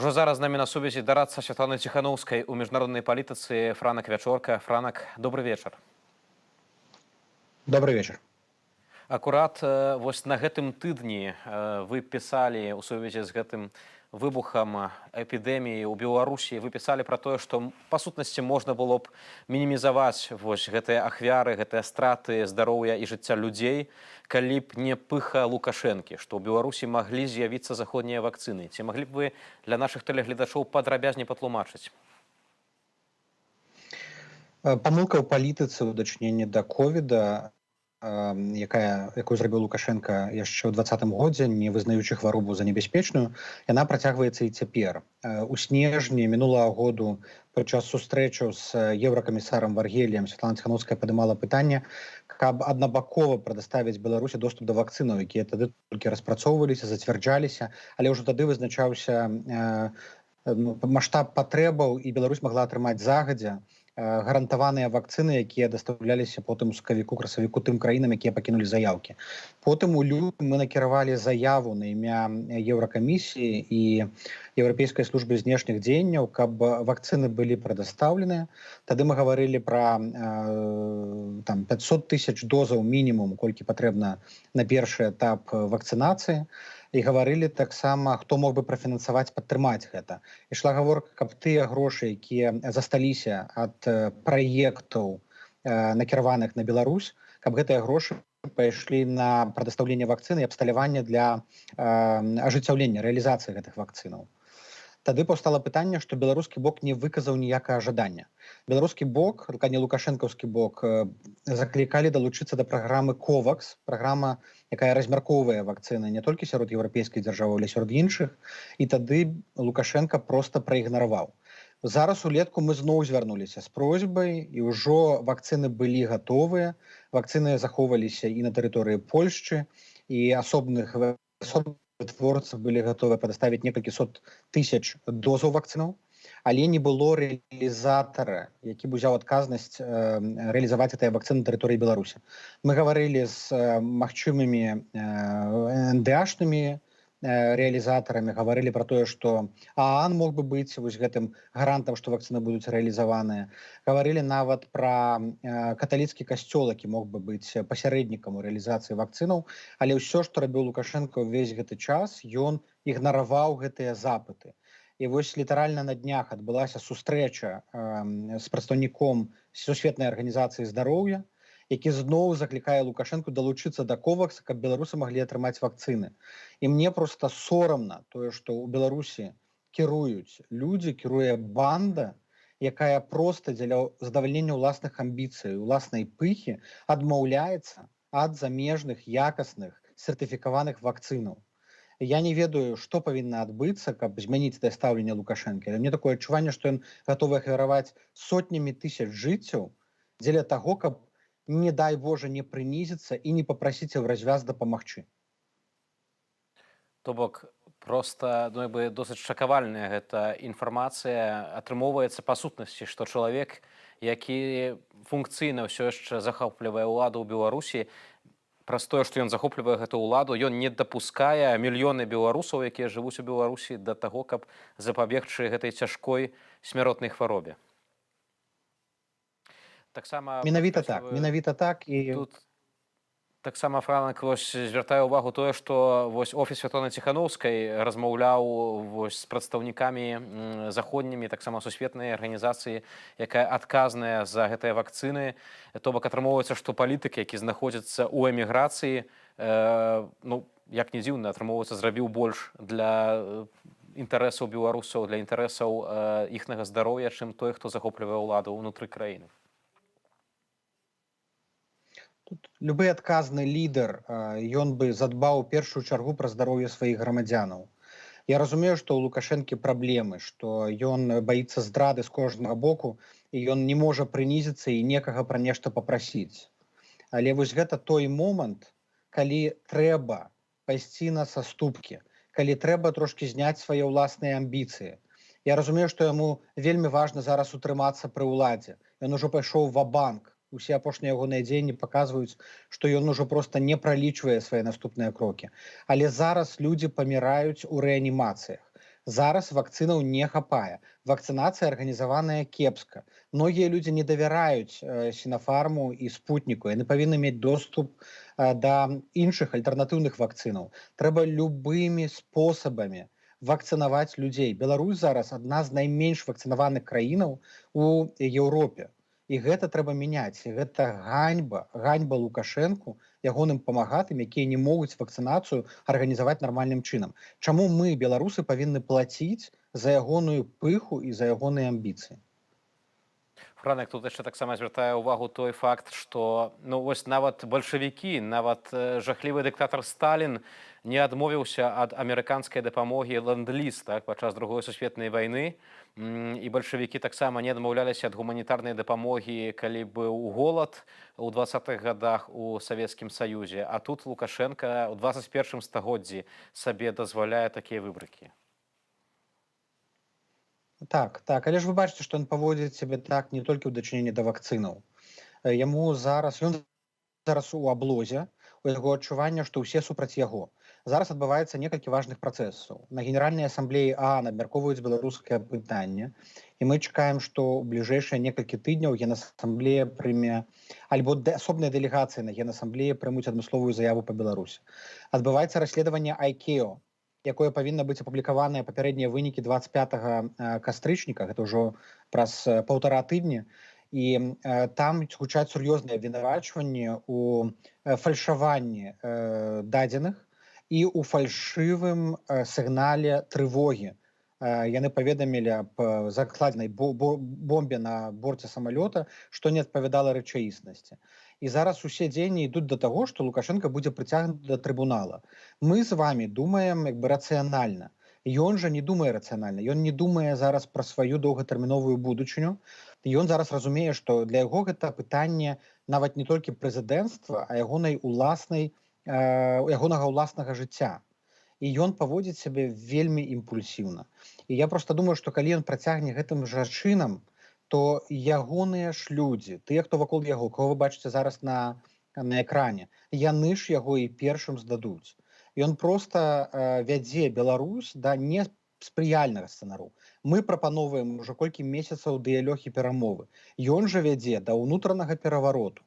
Ужо зараз з намі на сувязі дарадца Святланы Ціханаўскай у міжнароднай палітыцы Франак Вячорка. Франак, добры вечар. Добрый вечер. Акурат вось на гэтым тыдні вы пісалі ў сувязі з гэтым выбухам эпідэміі ў Беларусі, вы пісалі пра тое, што па сутнасці можна было б мінімізаваць вось гэтыя ахвяры, гэтыя страты здароўя і жыцця людзей, калі б не пыха Лукашэнкі, што ў Беларусі маглі з'явіцца заходнія вакцыны. Ці маглі б вы для нашых тэлегледачоў падрабязней патлумачыць? Памылка ў палітыцы ў дачыненні да ковіда, якая якую зрабіў Лукашэнка яшчэ ў 20-м годзе, не вызнаючы хваробу за небяспечную, яна працягваецца і цяпер. У снежні мінулага году падчас сустрэчаў з еўракамісарам Варгеліем Святлана Ціханоўская падымала пытанне, каб аднабакова прадаставіць Беларусі доступ да вакцынаў, якія тады толькі распрацоўваліся, зацвярджаліся, але ўжо тады вызначаўся ну, маштаб патрэбаў, і Беларусь магла атрымаць загадзя гарантаваныя вакцыны, якія дастаўляліся потым у сакавіку, красавіку тым краінам, якія пакінулі заяўкі. Потым у лютым мы накіравалі заяву на імя Еўракамісіі і Еўрапейскай службы знешніх дзеянняў, каб вакцыны былі прадастаўленыя. Тады мы гаварылі пра там 500 тысяч дозаў мінімум, колькі патрэбна на першы этап вакцынацыі, і гаварылі таксама, хто мог бы прафінансаваць, падтрымаць гэта. Ішла гаворка, каб тыя грошы, якія засталіся ад праектаў, накіраваных на Беларусь, каб гэтыя грошы пайшлі на прадастаўленне вакцыны і абсталявання для ажыццяўлення, рэалізацыі гэтых вакцынаў. Тады паўстала пытанне, што беларускі бок не выказаў ніякага жадання. Беларускі бок, не лукашэнкаўскі бок, заклікалі далучыцца да праграмы COVAX, праграма, якая размяркоўвае вакцыны не толькі сярод еўрапейскіх дзяржаў, але сярод іншых, і тады Лукашэнка проста праігнараваў. Зараз улетку мы зноў звярнуліся з просьбай, і ўжо вакцыны былі гатовыя, вакцыны захоўваліся і на тэрыторыі Польшчы, і асобных вытворцаў былі гатовы прадаставіць некалькі сот тысяч дозаў вакцынаў, але не было рэалізатара, які б узяў адказнасць рэалізаваць гэтыя вакцыны на тэрыторыі Беларусі. Мы гаварылі з магчымымі НДАшнымі рэалізатарамі, гаварылі пра тое, што ААН мог бы быць вось гэтым гарантам, што вакцыны будуць рэалізаваныя. Гаварылі нават пра каталіцкі касцёл, які мог бы быць пасярэднікам у рэалізацыі вакцынаў, але ўсё, што рабіў Лукашэнка ўвесь гэты час, ён ігнараваў гэтыя запыты. І вось літаральна на днях адбылася сустрэча з прадстаўніком Сусветнай арганізацыі здароўя, які зноў заклікае Лукашэнку далучыцца да COVAX, каб беларусы маглі атрымаць вакцыны. І мне проста сорамна тое, што ў Беларусі кіруюць людзі, кіруе банда, якая проста дзеля задавальнення ўласных амбіцый, уласнай пыхі адмаўляецца ад замежных якасных сертыфікаваных вакцынаў. Я не ведаю, што павінна адбыцца, каб змяніць это стаўленне Лукашэнкі, але мне такое адчуванне, што ён гатовы ахвяраваць сотнямі тысяч жыццяў дзеля таго, каб, не дай Божа, не прынізіцца і не папрасіць Еўразвяз дапамагчы. То бок проста, ну, як бы досыць шакавальная гэта інфармацыя. Атрымоўваецца, па сутнасці, што чалавек, які функцыйна ўсё яшчэ захоплівае ўладу ў Беларусі, праз тое, што ён захоплівае гэту ўладу, ён не дапускае мільёны беларусаў, якія жывуць у Беларусі, да таго, каб запабегчы гэтай цяжкой смяротнай хваробе. Таксама Менавіта так. Падкрэсліваю Менавіта так, і тут таксама, Франак, вось звяртаю увагу тое, што вось офіс Святланы Ціханаўскай размаўляў вось з прадстаўнікамі заходнімі, таксама сусветнай арганізацыі, якая адказная за гэтыя вакцыны. То бок атрымоўваецца, што палітык, які знаходзіцца ў эміграцыі, ну, як не дзіўна, атрымоўваецца, зрабіў больш для інтарэсаў беларусаў, для інтарэсаў іхнага здароўя, чым той, хто захоплівае ўладу ўнутры краіны. Тут любы адказны лідар, ён бы задбаў у першую чаргу пра здароўе сваіх грамадзянаў. Я разумею, што ў Лукашэнкі праблемы, што ён баіцца здрады з кожнага боку і ён не можа прынізіцца і некага пра нешта папрасіць. Але вось гэта той момант, калі трэба пайсці на саступкі, калі трэба трошкі зняць свае ўласныя амбіцыі. Я разумею, што яму вельмі важна зараз утрымацца пры ўладзе. Ён ужо пайшоў ва-банк. Усе апошнія ягоныя дзеянні паказваюць, што ён ужо проста не пралічвае свае наступныя крокі. Але зараз людзі паміраюць у рэанімацыях. Зараз вакцынаў не хапае, вакцынацыя арганізаваная кепска, многія людзі не давяраюць Сінафарму і Спутніку, яны павінны мець доступ да іншых альтэрнатыўных вакцынаў. Трэба любымі спосабамі вакцынаваць людзей. Беларусь зараз адна з найменш вакцынаваных краінаў у Еўропе. І гэта трэба мяняць. Гэта ганьба, ганьба Лукашэнку, ягоным памагатым, якія не могуць вакцынацыю арганізаваць нармальным чынам. Чаму мы, беларусы, павінны плаціць за ягоную пыху і за ягоныя амбіцыі? Франак, тут яшчэ таксама звяртае ўвагу той факт, што, ну, вось нават бальшавікі, нават жахлівы дыктатар Сталін не адмовіўся ад амерыканскай дапамогі ленд-ліз, так, падчас Другой сусветнай вайны. І бальшавікі таксама не адмаўляліся ад гуманітарнай дапамогі, калі быў голад у 20-х годах у Савецкім Саюзе. А тут Лукашэнка ў 21 стагоддзі сабе дазваляе такія выбрыкі. Так, але ж вы бачыце, што ён паводзіць сябе так не толькі ў дачыненні да вакцынаў. Яму зараз, ён зараз у аблозе, у яго адчування, што ўсе супраць яго. Зараз адбываецца некалькі важных працэсаў. На Генеральнай асамблеі ААН абмяркоўваюць беларускае пытанне, і мы чакаем, што ў бліжэйшыя некалькі тыдняў Генасамблея прыме альбо асобныя дэлегацыі на Генасамблеі прымуць адмысловую заяву па Беларусі. Адбываецца расследаванне ICAO, якое павінна быць апублікаванае, папярэднія вынікі, 25 кастрычніка, гэта ўжо праз паўтара тыдні, і там гучаць сур'ёзныя абвінавачванні у фальшаванні дадзеных і у фальшывым сігнале трывогі. Яны паведамілі аб закладзенай бомбе на борце самалёта, што не адпавядала рэчаіснасці. І зараз усе дзеянні ідуць да таго, што Лукашэнка будзе прыцягнуты да трыбунала. Мы з вами думаем як бы рацыянальна. Ён жа не думае рацыянальна, ён не думае зараз пра сваю доўгатэрміновую будучыню. Ён зараз разумее, што для яго гэта пытанне нават не толькі прэзідэнцтва, а ягонай уласнай ягонага ўласнага жыцця. І ён паводзіць сябе вельмі імпульсіўна. І я просто думаю, што калі ён працягне гэтым жа чынам, то ягоныя ж людзі, тыя, хто вакол яго, кого вы бачыце зараз на экране, яны ж яго і першым здадуць. Ён просто вядзе Беларусь да неспрыяльнага сцэнару. Мы прапановваем ужо колькі месяцаў дыялог і перамовы. Ён жа вядзе да ўнутранага перавароту,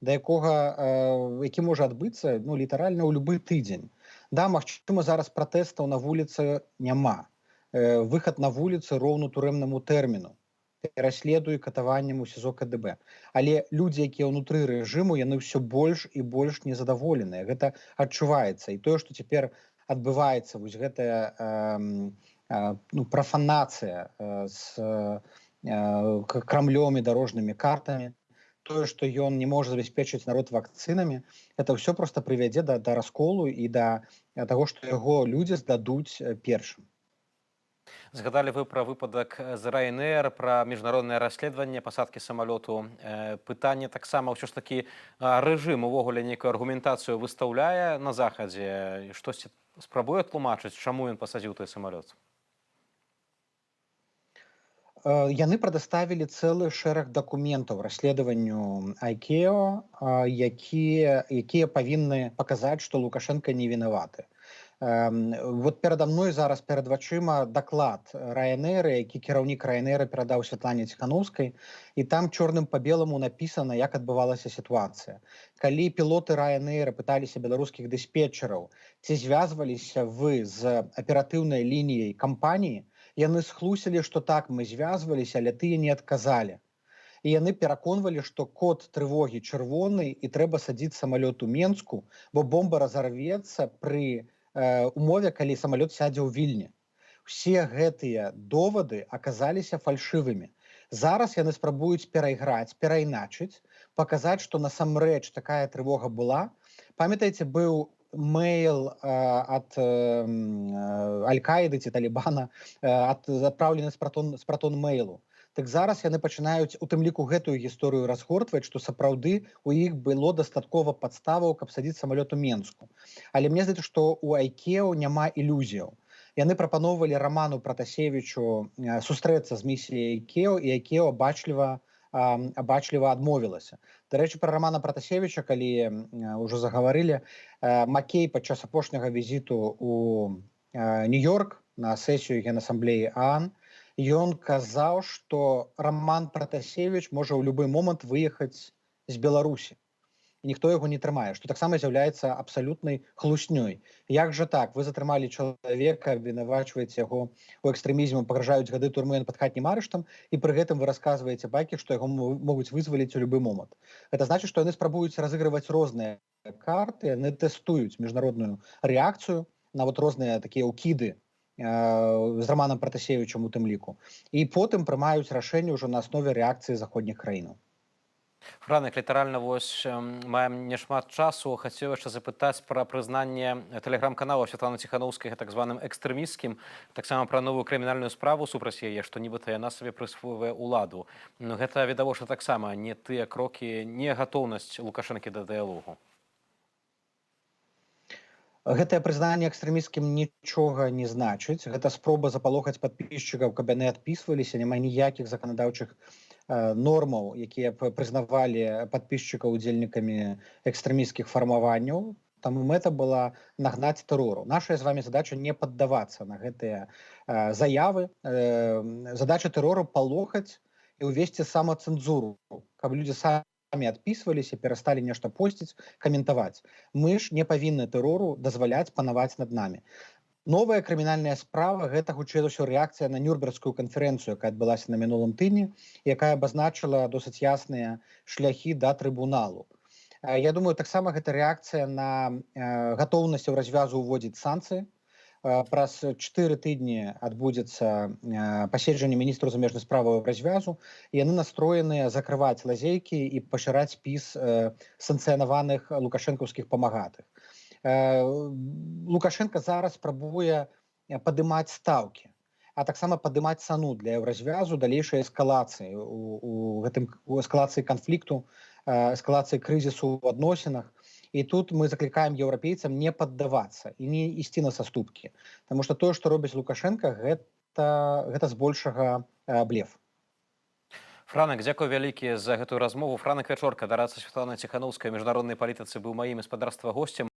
да якога які можа адбыцца, ну, літаральна ў любы тыдзень. Да, магчыма, зараз пратэстаў на вуліцы няма. Выхад на вуліцы роўны турэмнаму тэрміну, пераследу і катаванням у СІЗО КДБ. Але людзі, якія ўнутры рэжыму, яны ўсё больш і больш незадаволеныя. Гэта адчуваецца. І тое, што цяпер адбываецца вось гэтая ну, прафанацыя з Крамлём і дарожнымі картамі, тое, што ён не можа забяспечыць народ вакцынамі, это ўсё просто прывядзе да расколу і да таго, што яго людзі здадуць першым. Згадалі вы пра выпадак з Ryanair, пра міжнароднае расследаванне пасадкі самалёту. Пытанне таксама ўсё ж такі, рэжым увогуле нейкую аргументацыю выстаўляе на Захадзе, штосьці спрабуе тлумачыць, чаму ён пасадзіў той самалёт? Яны прадаставілі цэлы шэраг дакументаў расследаванню ICAO, якія павінны паказаць, што Лукашэнка не вінаваты. Вот перада мной зараз, перад вачыма, даклад Ryanair, які кіраўнік Ryanair перадаў Святлане Ціхановскай, і там чорным па беламу напісана, як адбывалася сітуацыя. Калі пілоты Ryanair пыталіся беларускіх дыспетчераў, ці звязваліся вы з аператыўнай лініяй кампаніі, яны схлусілі, што так, мы звязваліся, але тыя не адказалі. І яны пераконвалі, што код трывогі чырвоны і трэба садзіць самалёт у Менску, бо бомба разарвецца пры умове, калі самалёт сядзе ў Вільні. Усе гэтыя довады аказаліся фальшывымі. Зараз яны спрабуюць перайграць, перайначыць, паказаць, што насамрэч такая трывога была. Памятаеце, быў мейл ад Аль-Каіды ці Талібана, адпраўлены з Протон мейлу. Так зараз яны пачынаюць у тым ліку гэтую гісторыю разгортваць, што сапраўды у іх было дастаткова падставаў, каб садзіць самалёт у Менску. Але мне здаецца, што у ICAO няма ілюзіяў. Яны прапаноўвалі Раману Пратасевічу сустрэцца з місіяй ICAO, і ICAO абачліва адмовілася. Дарэчы, пра Рамана Пратасевіча, калі ўжо загаварылі, Макей падчас апошняга візіту у Нью-Йорк На сесію Генасамблеі ААН, ён казаў, што Раман Пратасевіч можа ў любы момант выехаць з Беларусі, ніхто яго не трымае, што таксама з'яўляецца абсалютнай хлуснёй. Як жа так? Вы затрымалі чалавека, абвінавачваеце яго у экстрэмізме, пагражаюць гады турмы, пад хатнім арыштам, і пры гэтым вы расказваеце байкі, што яго могуць вызваліць у любы момант. Это значит, што яны спрабуюць разыгрываць розныя карты, яны тэстуюць міжнародную рэакцыю на вот розныя такія ўкіды з Раманам Пратасевічам у тым ліку, і потым прымаюць рашэнне ўжо на аснове рэакцыі заходніх краінаў. Франак, літаральна вось маем няшмат часу. Хацеў яшчэ запытаць пра прызнанне тэлеграм-канала Святланы Ціханаўскай так званым экстрэмісцкім, таксама пра новую крымінальную справу супраць яе, што нібыта яна сабе прысвойвае ўладу. Ну, гэта відавочна таксама не тыя крокі, не гатоўнасць Лукашэнкі да дыялогу. Гэтае прызнанне экстрэмісцкім нічога не значыць. Гэта спроба запалохаць падпісчыкаў, каб яны адпісваліся. Няма ніякіх заканадаўчых нормаў, якія б прызнавалі падпісчыкаў удзельнікамі экстрэмісцкіх фармаванняў. Таму мэта была нагнаць тэрору. Наша з вами задача — не паддавацца на гэтыя заявы. Задача тэрору — палохаць і ўвесці самацэнзуру, каб людзі самі адпісваліся, перасталі нешта посціць, каментаваць. Мы ж не павінны тэрору дазваляць панаваць над намі. Новая крымінальная справа — гэта хутчэй за ўсё рэакцыя на Нюрнбергскую канферэнцыю, якая адбылася на мінулым тыдні, якая абазначыла досыць ясныя шляхі да трыбуналу. Я думаю, таксама гэта рэакцыя на гатоўнасць Еўразвязу ўводзіць санкцыі. Праз 4 тыдні адбудзецца паседжанне міністру замежных справаў Еўразвязу. Яны настроеныя закрываць лазейкі і пашыраць спіс санкцыянаваных лукашэнкаўскіх памагатых. Лукашэнка зараз спрабуе падымаць стаўкі, а таксама падымаць цану для Еўразвязу далейшай эскалацыі у гэтым, у эскалацыі канфлікту, эскалацыі крызісу ў адносінах. І тут мы заклікаем еўрапейцам не паддавацца і не ісці на саступкі. Таму што тое, што робіць Лукашэнка, гэта збольшага блеф. Франак, дзякуй вялікі за гэтую размову. Франак Вячорка, дарадца Святланы Ціханаўскай, міжнароднай палітыцы, быў маім, спадарства, госцем.